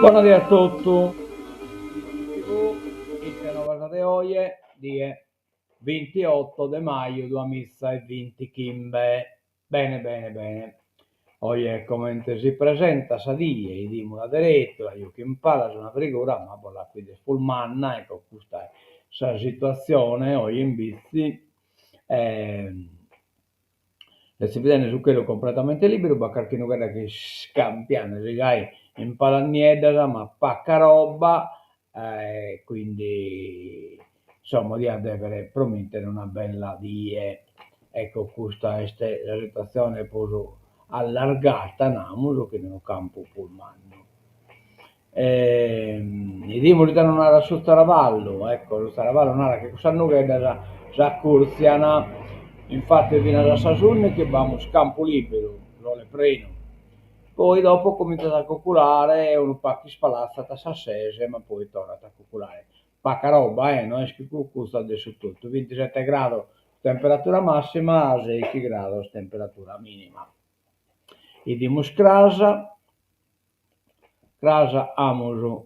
Bona die a totu. Ite novas de oje, die vintioto de maju duamiza e vintichimbe. Bene bene bene. Oje comente si presentat sa die, 'idimus aderetu, la juco in palas una frigura, ma bos l'apo 'ider prus manna, ecco custa est sa situatzione oje in Bitzi. Est bidende su chelu completamente liberu, b'at carchi nughedda chi iscampiandesi gai in palas nieddas, ma paca roba, e quindi insomma diat dèvere promìtere una bella die. Ecco custa est sa situatzione prus allargata, namus, chin unu campu prus mannu. 'Idimus ite nos narat su zaravallu, ecco su zaravallu narat chi cussas nugheddas s'acurtzian, infati finas a sas ùndighi b'amus campu liberu, sole prenu, poi dopo comintzat a cuculare e unu pagu ispalatzat a sas ses, ma poi torrat a cuculare. Paca roba eh, no est chi cucutzat de su totu, bintisete grados temperatura massima, seichi grados temperatura minima. 'Idimus cras Cras amus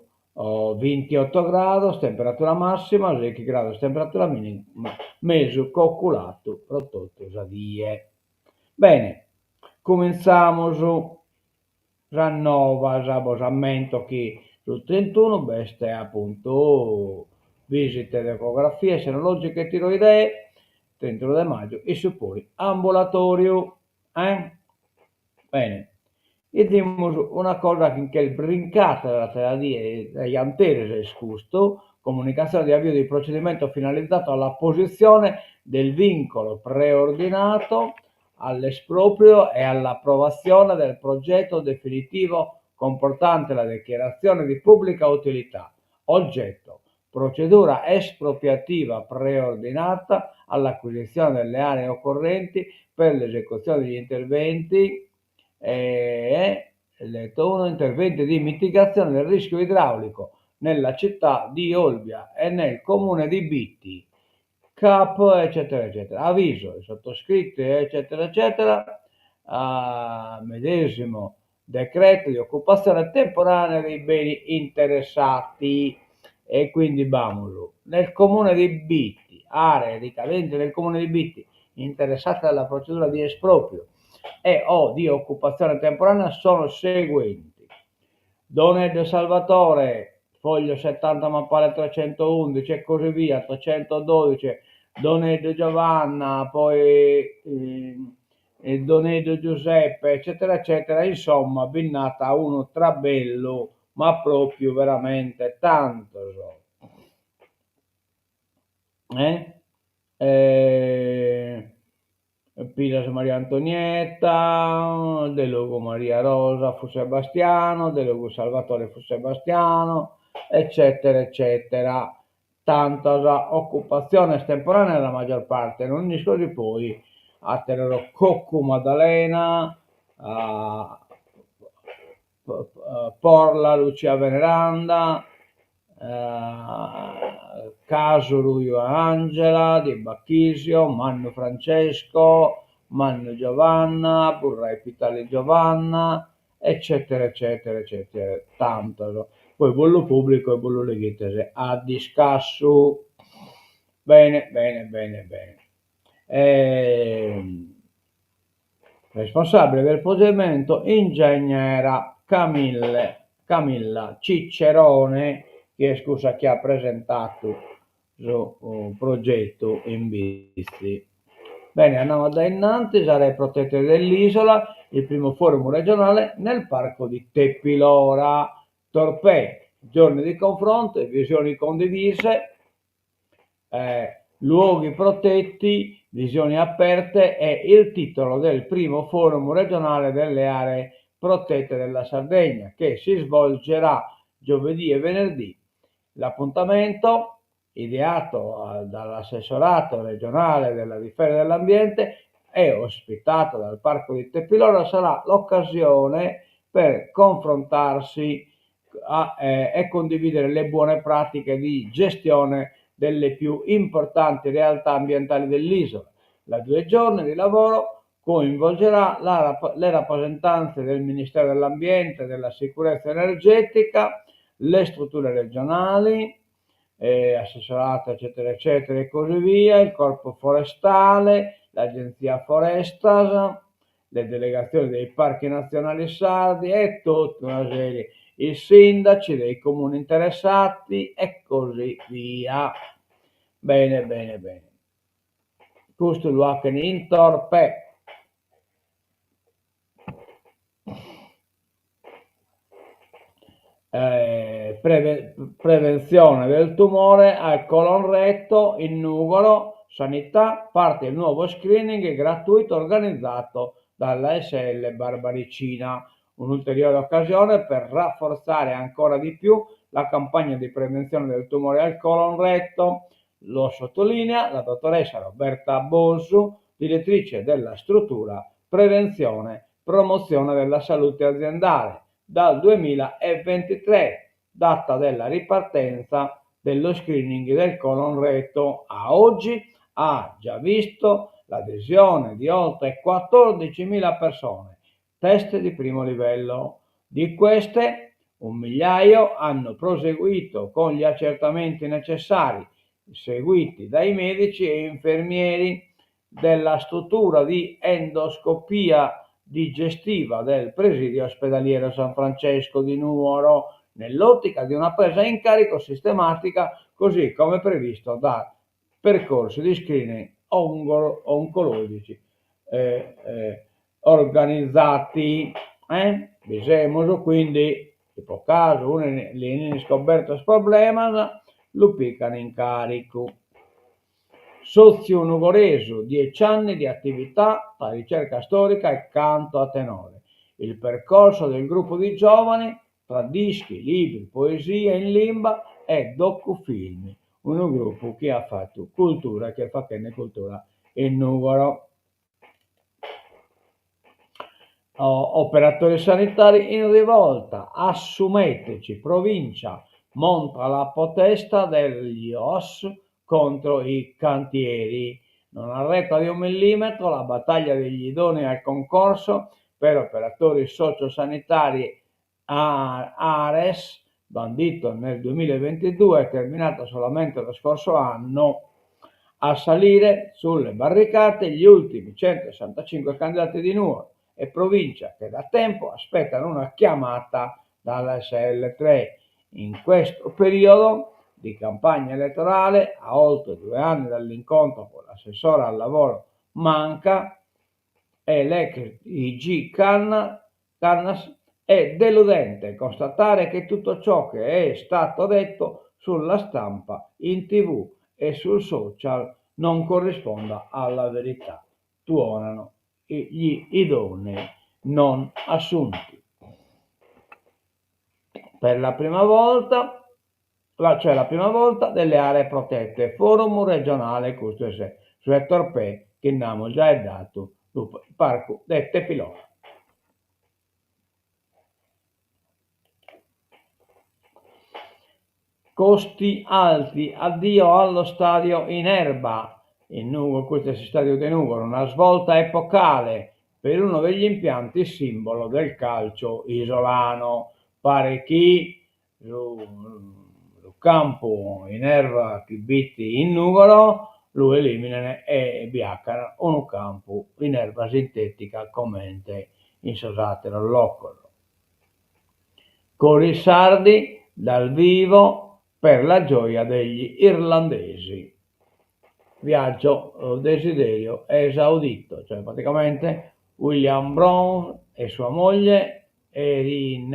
vintioto grados temperatura massima, seichi grados temperatura minima, mesu coculatu pro totu sa die. Bene, cumintzamus sas novas, bos ammento chi su trintunu b'est apuntu visite de ecografie senologiche tiroidee, trintunu de maju, in su poliambulatoriu, eh. Bene, 'idimus una cosa chi nch'est brincata s'àtera die, dae janteris est custu, comunicazione di avvio di procedimento finalizzato all'apposizione del vincolo preordinato all'esproprio e all'approvazione del progetto definitivo comportante la dichiarazione di pubblica utilità. Oggetto, procedura espropriativa preordinata all'acquisizione delle aree occorrenti per l'esecuzione degli interventi e letto 1, interventi di mitigazione del rischio idraulico nella città di Olbia e nel comune di Bitti, cap eccetera eccetera. Avviso, i sottoscritti eccetera eccetera, a medesimo decreto di occupazione temporanea dei beni interessati e quindi b'amus nel comune di Bitti, aree ricadenti nel comune di Bitti interessate dalla procedura di esproprio e o di occupazione temporanea sono seguenti, Doneddu Salvatore, foglio 70 mappale 311 e così via, 312, Doneddu Giovanna, poi Doneddu Giuseppe, eccetera eccetera, insomma bi nd'at unu trabellu, ma propriu veramente tantos. Eh? Piras Maria Antonietta, Delogu Maria Rosa fu Sebastiano, Delogu Salvatore fu Sebastiano, eccetera eccetera. Tantas ocupatziones temporaneas la maggior parte, non isco si poi àteros Coccu Maddalena, Porla Lucia Veneranda, Casu Ruiu Angela, Di Bachisio, Mannu Francesco, Mannu Giovanna, Burrai Pitali Giovanna, eccetera eccetera eccetera tantos. Poi bos lu pubblico e bos lu leghites a discassu. Bene bene bene bene. Responsabile del procedimento ingegnera Camille Camilla Cicerone, chi est cussa chi at presentatu su progetu in Bitzi. Bene, andamus a dae innantis, aree protette dell'isola, il primo forum regionale nel parco di Tepilora, Torpè, giorni di confronto e visioni condivise, Luoghi protetti, visioni aperte è il titolo del primo forum regionale delle aree protette della Sardegna che si svolgerà giovedì e venerdì. L'appuntamento, ideato dall'assessorato regionale della difesa dell'ambiente e ospitato dal Parco di Tepilora, sarà l'occasione per confrontarsi e condividere le buone pratiche di gestione delle più importanti realtà ambientali dell'isola. La due giorni di lavoro coinvolgerà le rappresentanze del Ministero dell'Ambiente e della Sicurezza Energetica, Le strutture regionali, assessorato eccetera eccetera e così via, il corpo forestale, l'agenzia forestas, le delegazioni dei parchi nazionali sardi e totu una serie, is sindaci dei comuni interessati e così via. Bene bene bene. Custu lu 'achen in Torpè. Prevenzione del tumore al colon retto in Nùgoro, Sanità, parte il nuovo screening gratuito organizzato dalla ASL Barbaricina. Un'ulteriore occasione per rafforzare ancora di più la campagna di prevenzione del tumore al colon retto. Lo sottolinea la dottoressa Roberta Bosu, direttrice della struttura Prevenzione Promozione della Salute Aziendale, dal 2023, data della ripartenza dello screening del colon retto. A oggi ha già visto l'adesione di oltre 14.000 persone, test di primo livello. Di queste, un migliaio hanno proseguito con gli accertamenti necessari, seguiti dai medici e infermieri della struttura di endoscopia digestiva del presidio ospedaliero San Francesco di Nuoro, nell'ottica di una presa in carico sistematica, così come previsto da percorsi di screening oncologici organizzati. Bi semus, quindi, si pro casu unu li 'enin iscobertos problemas, lu pican in caricu. Sotziu Nugoresu, dieci anni di attività tra ricerca storica e canto a tenore. Il percorso del gruppo di giovani tra dischi, libri, poesie in limba e docufilm. Unu grupu chi at fatu cultura e chi est fachende cultura in Nùgoro. Operatori sanitari in rivolta, assumeteci, provincia monta la protesta degli OSS contro i cantieri. Non arretra di un millimetro la battaglia degli idonei al concorso per operatori sociosanitari ARES, bandito nel 2022 e terminato solamente lo scorso anno. A salire sulle barricate gli ultimi 165 candidati di Nuoro e provincia che da tempo aspettano una chiamata dalla SL3. In questo periodo di campagna elettorale, a oltre 2 anni dall'incontro con l'assessora al lavoro Manca e l'ex IG Cannas, è deludente constatare che tutto ciò che è stato detto sulla stampa, in tv e sul social non corrisponda alla verità. Tuonano gli idonei non assunti. Per la prima volta, la, cioè la prima volta delle aree protette, forum regionale, custu est su 'e Torpè, chi nd'amus giai datu, su parcu de Tepilora. Costi alti, addio allo stadio in erba. In Nugoro, custu est s'istadiu de Nugoro, una svolta epocale per uno degli impianti simbolo del calcio isolano. Paret chi su campu in erba chi b'it in Nugoro lu eliminen e bi 'acan unu campu in erba sintetica comente in sos ateros locos. Cori sardi dal vivo per la gioia degli irlandesi. Viaggio desiderio esaudito, cioè praticamente William Brown e sua moglie Erin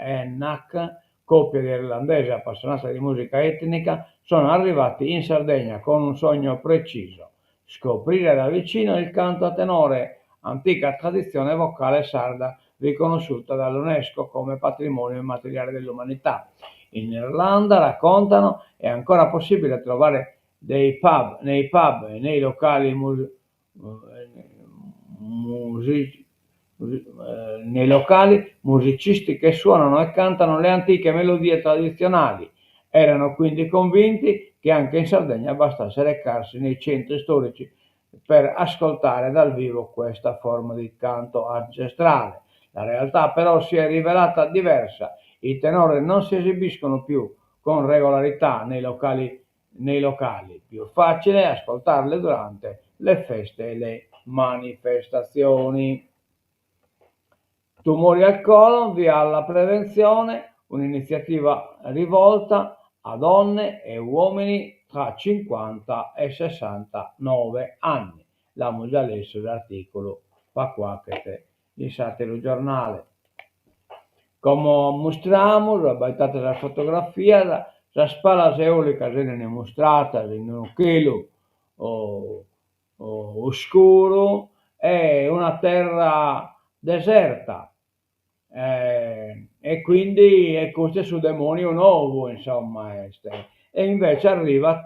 Enach, coppia di irlandesi appassionata di musica etnica, sono arrivati in Sardegna con un sogno preciso: scoprire da vicino il canto a tenore, antica tradizione vocale sarda riconosciuta dall'UNESCO come patrimonio immateriale dell'umanità. In Irlanda, raccontano, è ancora possibile trovare dei pub, nei pub e nei locali nei locali musicisti che suonano e cantano le antiche melodie tradizionali. Erano quindi convinti che anche in Sardegna bastasse recarsi nei centri storici per ascoltare dal vivo questa forma di canto ancestrale. La realtà però si è rivelata diversa. I tenores non si esibiscono più con regolarità nei locali nei locali, più facile ascoltarli durante le feste e le manifestazioni. Tumori al colon, via alla prevenzione, un'iniziativa rivolta a donne e uomini tra 50 e 69 anni. L'amus già lessu s'artìculu pacu 'achet in s'àteru giornale. Como mustramus, abbaidade sas fotografias, sas palas eòlicas 'enin mustradas in unu chelu oscuru e una terra deserta e quindi e custu est su demoniu nou insomma est e invece arrivat,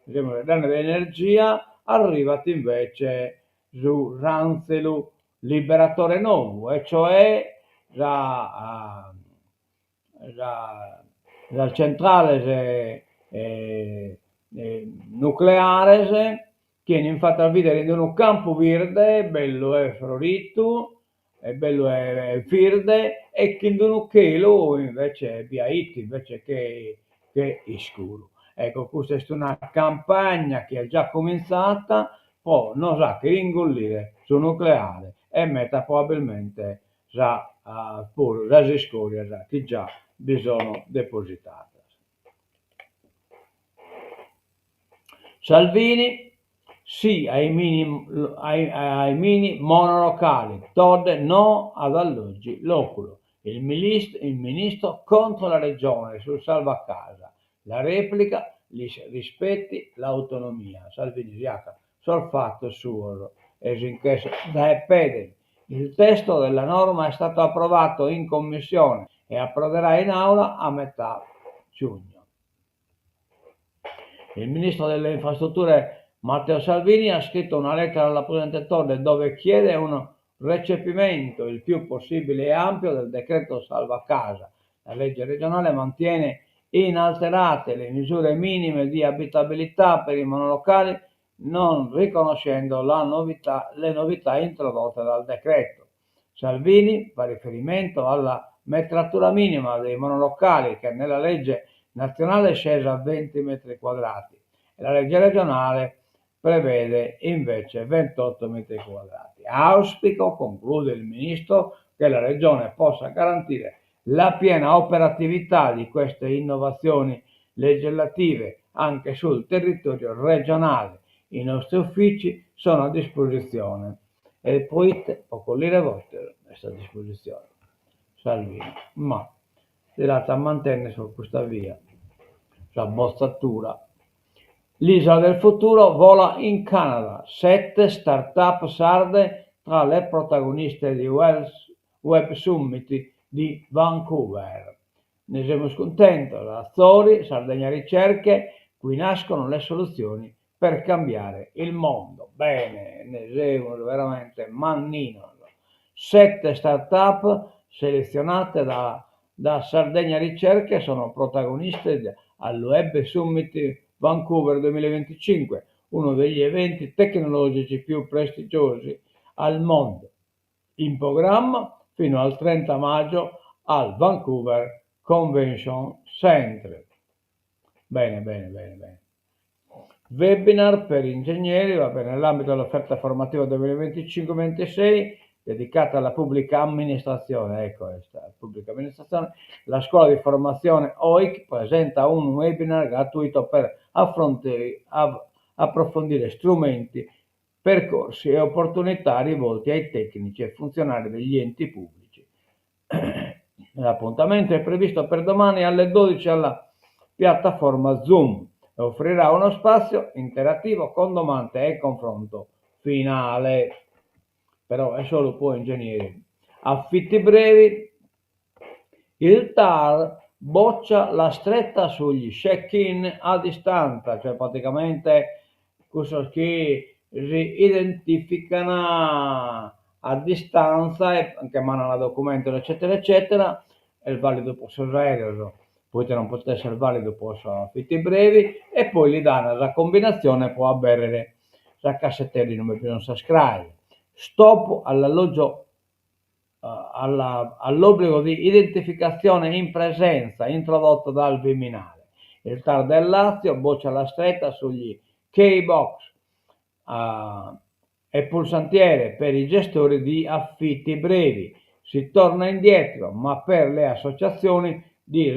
semus faeddende de energia, arrivat invece su s'anzelu liberatore nou e cioè sa sas centrales nucleares chi 'enin fatas bìdere in unu campu birde bellu e froritu e bellu e birde e chin d'unu chelu invece biaitu invece che che iscuru. Ecco custa est una campagna chi est già comintzata po nos 'achere ingullire su nucleare e meta probabilmente sa puru sas iscorias chi già bi sono depositadas. Salvini, sì ai mini ai mini monolocali, Todde no ad alloggi loculo. Il il ministro contro la regione sul salva casa. La replica, rispetti l'autonomia. Salvini si 'acat sos fatos suos e si nch'esset dae pedes. Il testo della norma è stato approvato in commissione e approderà in aula a metà giugno. Il ministro delle Infrastrutture Matteo Salvini ha scritto una lettera alla Presidente Todde dove chiede un recepimento il più possibile ampio del decreto Salva Casa. La legge regionale mantiene inalterate le misure minime di abitabilità per i monolocali non riconoscendo la novità, le novità introdotte dal decreto. Salvini fa riferimento alla metratura minima dei monolocali che nella legge nazionale è scesa a 20 metri quadrati e la legge regionale prevede invece 28 metri quadrati. Auspico, conclude il ministro, che la regione possa garantire la piena operatività di queste innovazioni legislative anche sul territorio regionale. I nostri uffici sono a disposizione e proite pro collire votos est a dispositzione. Salvini, ma si l'at a mantènnere pro custa via sa botzatura. L'isola del futuro vola in Canada, sette start-up sarde tra le protagoniste di Web Summit di Vancouver. Ne semus cuntentos, Atzori, Sardegna Ricerche, qui nascono le soluzioni per cambiare il mondo. Bene, ne semus veramente manninos. Sette start-up seletzionate da da Sardegna Ricerche sono protagoniste al Web Summit Vancouver 2025, uno degli eventi tecnologici più prestigiosi al mondo, in programma fino al 30 maggio al Vancouver Convention Centre. Bene, bene, bene, bene. Webinar per ingegneri, va bene, nell'ambito dell'offerta formativa 2025-26 dedicata alla pubblica amministrazione, ecco questa, pubblica amministrazione, la scuola di formazione OIC presenta un webinar gratuito per approfondire strumenti, percorsi e opportunità rivolti ai tecnici e funzionari degli enti pubblici. L'appuntamento è previsto per domani alle 12 alla piattaforma Zoom e offrirà uno spazio interattivo con domande e confronto finale. Però è solo pro ingegneri. Affitti brevi, il TAR boccia la stretta sugli check-in a distanza, cioè praticamente cussos chi si identificano a distanza e nche mandant documentos eccetera eccetera, est validu pro sos aereos, poite non potet esser validu pro sos affitti brevi, e poi li dan sa combinatzione pro aberrere sa cassetedda inue bi sun sas craes. Stop all'alloggio. All'obbligo di identificazione in presenza introdotto dal Viminale. Il TAR del Lazio boccia la stretta sugli key box e pulsantiere per i gestori di affitti brevi. Si torna indietro, ma per le associazioni di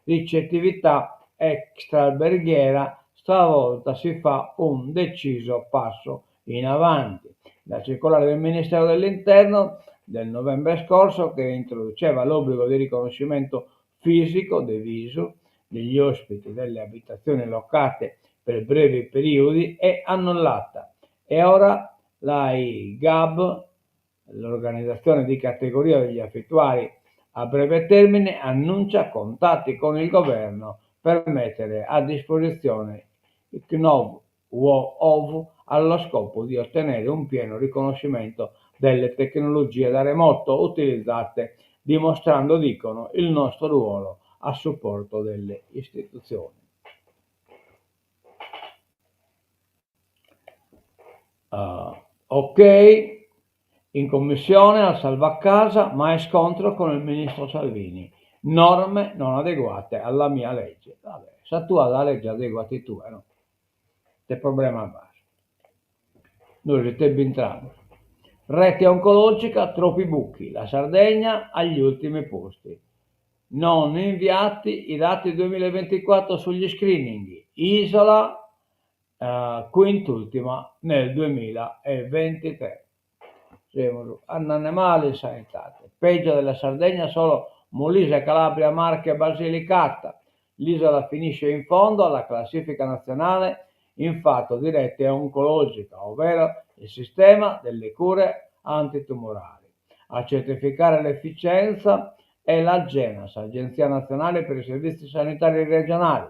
ricettività extralberghiera stavolta si fa un deciso passo in avanti. La circolare del Ministero dell'Interno del novembre scorso, che introduceva l'obbligo di riconoscimento fisico de visu degli ospiti delle abitazioni locate per brevi periodi, è annullata e ora l'AIGAB, l'organizzazione di categoria degli affittuari a breve termine, annuncia contatti con il governo per mettere a disposizione il know-how allo scopo di ottenere un pieno riconoscimento delle tecnologie da remoto utilizzate, dimostrando, dicono, il nostro ruolo a supporto delle istituzioni. Ok, in commissione al salva casa, ma è scontro con il ministro Salvini. Norme non adeguate alla mia legge. Vabbè, sa tua la legge adeguati tue, no? Ite problema b'as? Nois ite b'intramus. Rete oncologica, troppi buchi, la Sardegna agli ultimi posti. Non inviati i dati 2024 sugli screening. Isola quintultima nel 2023. Semus andende male in sanidade. Peggio della Sardegna solo Molise, Calabria, Marche e Basilicata. L'isola finisce in fondo alla classifica nazionale in fatto di rete oncologica, ovvero il sistema delle cure antitumorali. A certificare l'efficienza è l'Agenas, Agenzia Nazionale per i Servizi Sanitari Regionali.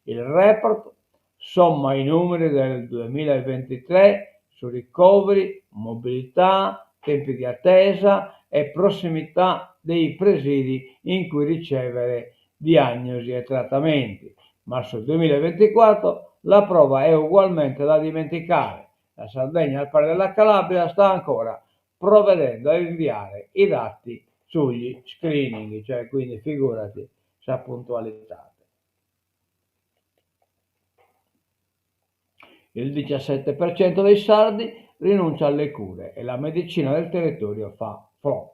Il report somma i numeri del 2023 su ricoveri, mobilità, tempi di attesa e prossimità dei presidi in cui ricevere diagnosi e trattamenti. Ma sul 2024 la prova è ugualmente da dimenticare. La Sardegna, al pari della Calabria, sta ancora provvedendo a inviare i dati sugli screening, cioè quindi figurati sa puntualità. Il 17% dei sardi rinuncia alle cure e la medicina del territorio fa flop.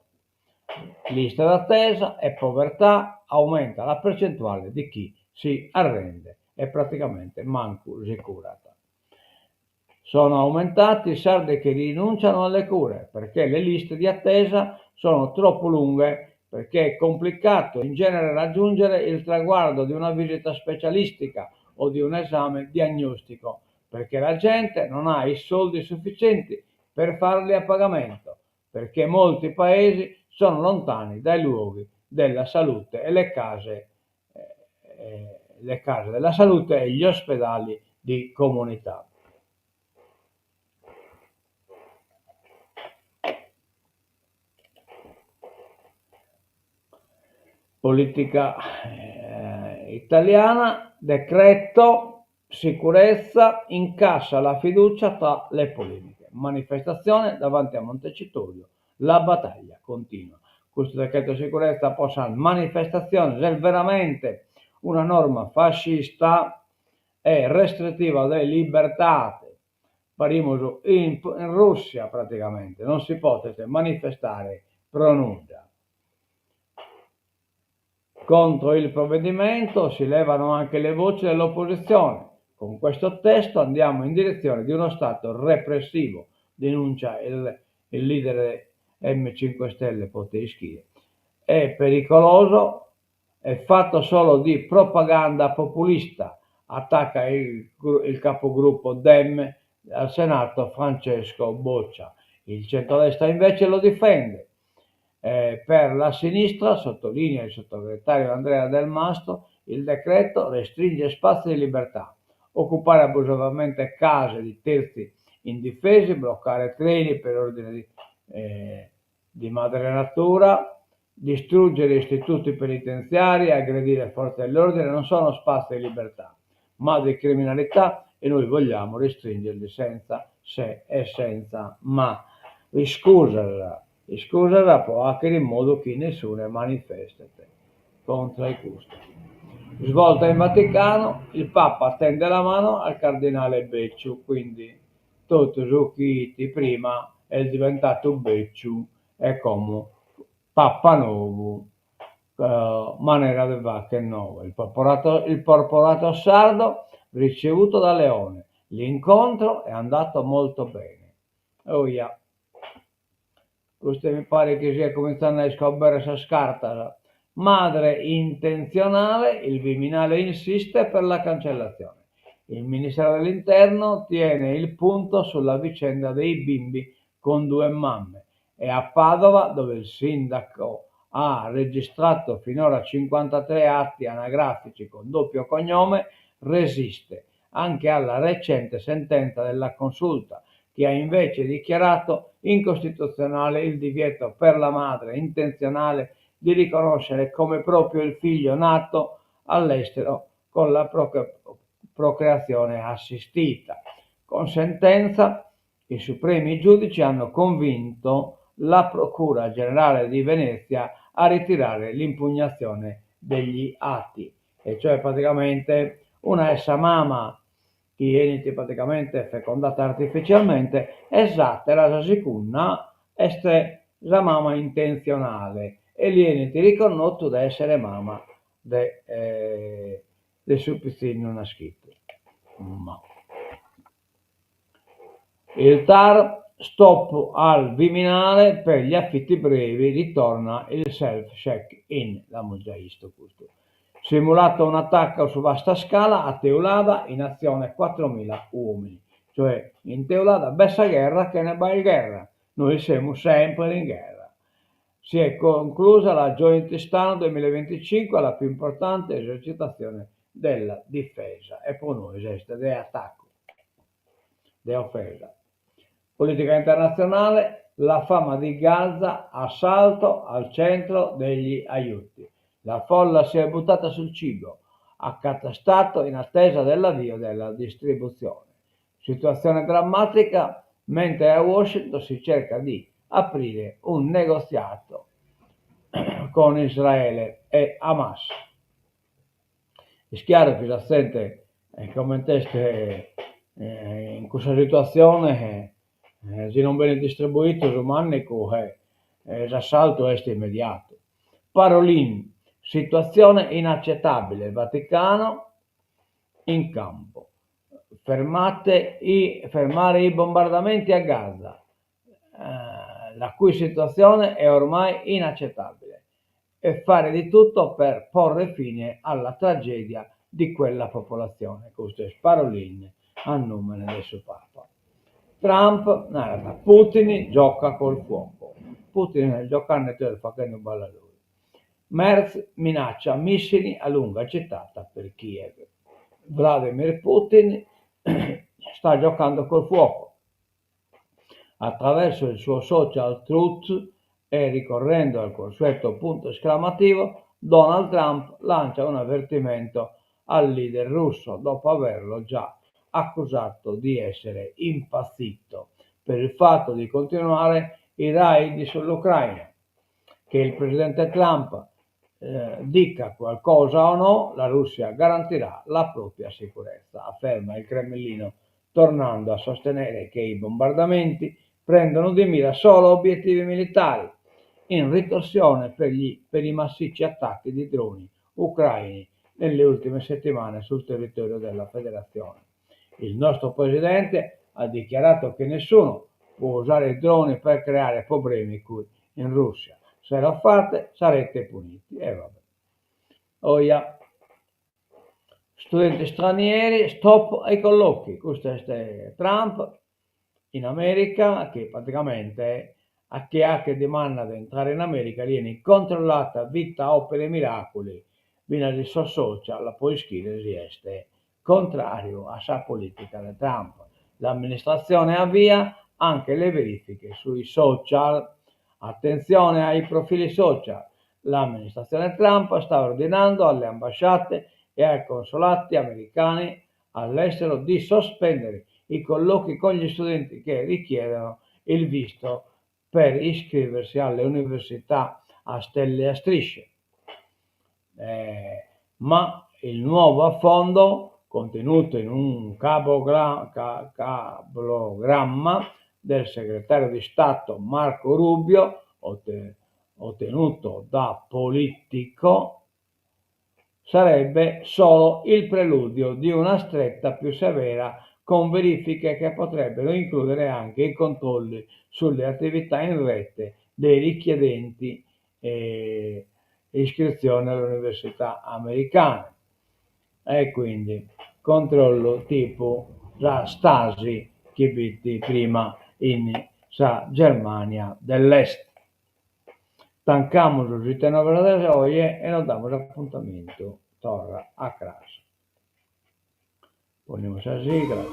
Lista d'attesa e povertà, aumenta la percentuale di chi si arrende e praticamente manco si curat. Sono aumentati i sardi che rinunciano alle cure perché le liste di attesa sono troppo lunghe, perché è complicato in genere raggiungere il traguardo di una visita specialistica o di un esame diagnostico, perché la gente non ha i soldi sufficienti per farli a pagamento, perché molti paesi sono lontani dai luoghi della salute e le case, eh, le case della salute e gli ospedali di comunità. Politica eh, italiana, decreto sicurezza, incassa la fiducia tra le polemiche. Manifestazione davanti a Montecitorio, la battaglia continua. Questo decreto sicurezza po sas manifestatziones est veramente una norma fascista e restrittiva de libertade. Parimus in Russia praticamente, non si potet manifestare pro nudda. Contro il provvedimento si levano anche le voci dell'opposizione. Con questo testo andiamo in direzione di uno Stato repressivo, denuncia il, il leader M5 Stelle, pote ischire. È pericoloso, è fatto solo di propaganda populista, attacca il, il capogruppo Dem al Senato Francesco Boccia. Il centrodestra invece lo difende. Eh, per la sinistra, sottolinea il sottosegretario Andrea Delmastro, il decreto restringe spazi di libertà. Occupare abusivamente case di terzi indifesi, bloccare treni per ordine di, eh, di madre natura, distruggere istituti penitenziari, aggredire forze dell'ordine non sono spazi di libertà, ma di criminalità e noi vogliamo restringerli senza se e senza ma. Iscusas, iscusas pro fàghere in modu chi nessune manifestet contra a custu. Svolta in Vaticano, il Papa tende la mano al cardinale Becciu, quindi totu su chi 'it prima est diventadu Becciu e como Papa nou, manera de fagher noa. Il porporato il porporato sardo ricevuto da Leone, l'incontro è andato molto bene. Oja, custu mi paret chi siat comintzende a iscoberrer sas cartas. Madre intenzionale, il Viminale insiste per la cancellazione. Il Ministero dell'Interno tiene il punto sulla vicenda dei bimbi con due mamme e a Padova, dove il sindaco ha registrato finora 53 atti anagrafici con doppio cognome, resiste anche alla recente sentenza della Consulta, che ha invece dichiarato incostituzionale il divieto per la madre intenzionale di riconoscere come proprio il figlio nato all'estero con la procreazione assistita. Con sentenza i supremi giudici hanno convinto la Procura Generale di Venezia a ritirare l'impugnazione degli atti, e cioè praticamente una est sa mama chi 'enit praticamente fecondata artificialmente e s'àtera, sa segunda, est sa mama intenzionale e li 'enit riconnotu de èssere mama de de su pitzinnu naschidu. Ma. Il TAR, stop al Viminale per gli affitti brevi, ritorna il self check in, l'amus già 'istu custu. Simulato un attacco su vasta scala a Teulada, in azione 4.000 uomini. Cioè in Teulada b'est sa gherra chene b'aer gherra, nois semus semper in gherra. Si è conclusa la Joint Stanu 2025, la più importante esercitazione della difesa e pro nois est de atacu, de ofesa. Politica internatzionale, la fame di Gaza, assalto al centro degli aiuti. La folla si è buttata sul cibo, accatastato in attesa dell'avvio della distribuzione. Situazione drammatica, mentre a Washington si cerca di aprire un negoziato con Israele e Hamas. Est chiaru chi sa zente comente est in cussa situatzione si non benit distribuidu su mandigu s'assaltu est immediatu. Parolin, situatzione inaccettabile, Vaticano in campo, fermate i fermare i bombardamenti a Gaza, la cui situazione è ormai inaccettabile, e fare di tutto per porre fine alla tragedia di quella popolazione. Custu est Parolin a nùmene de su Papa. Trump narat Putin gioca col fuoco. Putin est giocande est faghende ballaloi. Merz minaccia missili a lunga gittata per Kiev. Vladimir Putin sta giocando col fuoco. Attraverso il suo social Truth e ricorrendo al consueto punto esclamativo, Donald Trump lancia un avvertimento al leader russo dopo averlo già accusato di essere impazzito per il fatto di continuare i raid sull'Ucraina. Che il presidente Trump dica qualcosa o no, la Russia garantirà la propria sicurezza, afferma il Cremlino, tornando a sostenere che i bombardamenti prendono di mira solo obiettivi militari, in ritorsione per, gli, per i massicci attacchi di droni ucraini nelle ultime settimane sul territorio della Federazione. Il nostro presidente ha dichiarato che nessuno può usare i droni per creare problemi qui in Russia. Se lo fate sarete puniti. E vabbè. Oja. Studenti stranieri, stop ai colloqui. Custu est Trump in America chi praticamente a chie 'achet dimanda de intrare in America li 'enit controllata vita, opere e miracoli finas in sos social pro ischire si est contrariu a sa politica de Trump. L'amministratzione avvia anche le verifiche sui social. Attenzione ai profili social. L'amministrazione Trump sta ordinando alle ambasciate e ai consolati americani all'estero di sospendere i colloqui con gli studenti che richiedono il visto Per iscriversi alle università a stelle e a strisce. Ma il nuovo affondo, contenuto in un cablogramma del segretario di Stato Marco Rubio, ottenuto da Politico, sarebbe solo il preludio di una stretta più severa con verifiche che potrebbero includere anche i controlli sulle attività in rete dei richiedenti eh, iscrizione alle università americane. E quindi controllu tipu sa Stasi chi fit prima in sa Germania dell'Est. Tancamus s'Ite Novas de oje e nos damus apuntamentu torra a cras. Ponimus sa sigla.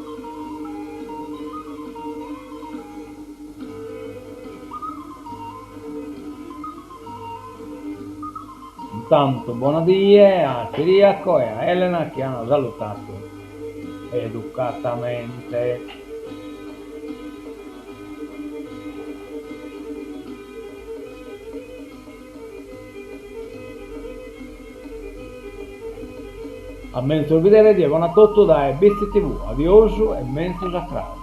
Intantu bona die a Ciriaco e a Elena chi an salutadu educatamente. A menzus bidere, die bona a totu dae Bitzi TV. Adiosu e menzus a cras.